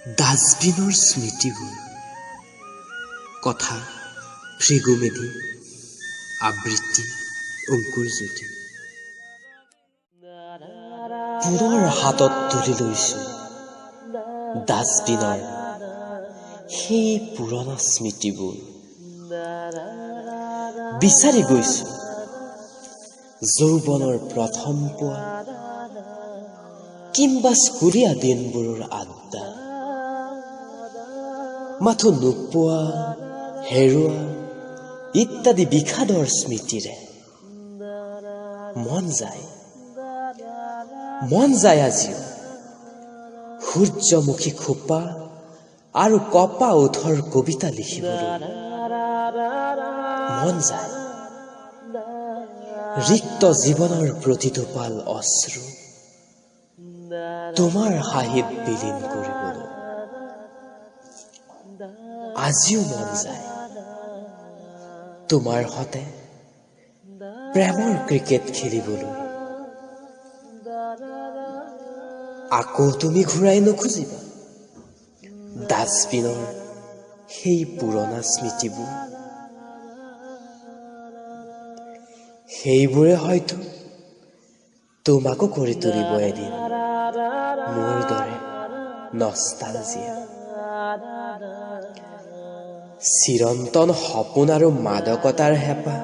ডাষ্টবিনৰ স্মৃতিবোৰ। কথা ভৃগু মেধি, আবৃত্তি অংকুৰ জ্যোতি। পুনৰ হাতত তুলি লৈছো ডাষ্টবিনৰ সেই পুৰণা স্মৃতিবোৰ। বিচাৰি গৈছো যৌৱনৰ প্ৰথম পোৱা কিম্বা স্কুলীয়া দিনবোৰৰ আড্ডা। মাথো নোপোৱা, হেৰুৱা ইত্যাদি বিষাদৰ স্মৃতিৰে মন যায়, মন যায় আজিও সূৰ্যমুখী খোপা আৰু কপা ওঠৰ কবিতা লিখিবলৈ। মন যায় ৰিক্ত জীৱনৰ প্ৰতিটোপাল অশ্ৰু তোমাৰ হাঁহিত বিলীন কৰিবলৈ। আজিও মন যায় তোমাৰ সতে প্ৰেমৰ ক্ৰিকেট খেলিবলৈ। আকৌ তুমি ঘূৰাই নোখোজিবা ডাষ্টবিনৰ সেই পুৰণা স্মৃতিবোৰ। সেইবোৰে হয়তো তোমাকো কৰি তুলিব এদিন মোৰ দৰে নষ্টালজিয়া। চিৰন্তন সপোন আৰু মাদকতাৰ হেঁপাহ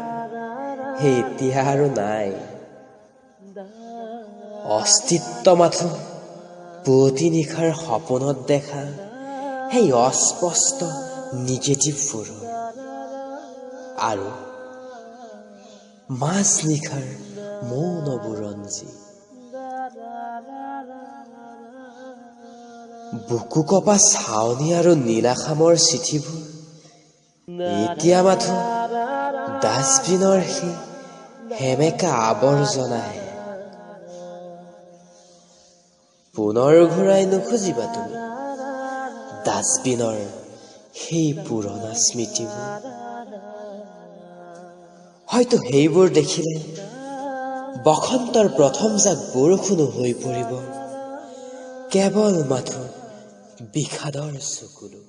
সেই এতিয়া আৰু নাই। অস্তিত্ব মাথো পুৱতি নিশাৰ সপোনত দেখা সেই অস্পষ্ট নিগেটিভবোৰৰ আৰু মাজ নিশাৰ মৌন বুৰঞ্জী। বুকু কপা চাউনি আৰু নীলাখামৰ চিঠিবোৰ এতিয়া মাথো ডাষ্টবিনৰ সেই সেমেকা আৱৰ্জনাহে। পুনৰ ঘূৰাই নোখোজিবা তুমি ডাষ্টবিনৰ সেই পুৰণা স্মৃতিবোৰ। হয়তো সেইবোৰ দেখিলে বসন্তৰ প্ৰথম জাক বৰষুণো হৈ পৰিব কেৱল মাথো বিষাদৰ চকুলো।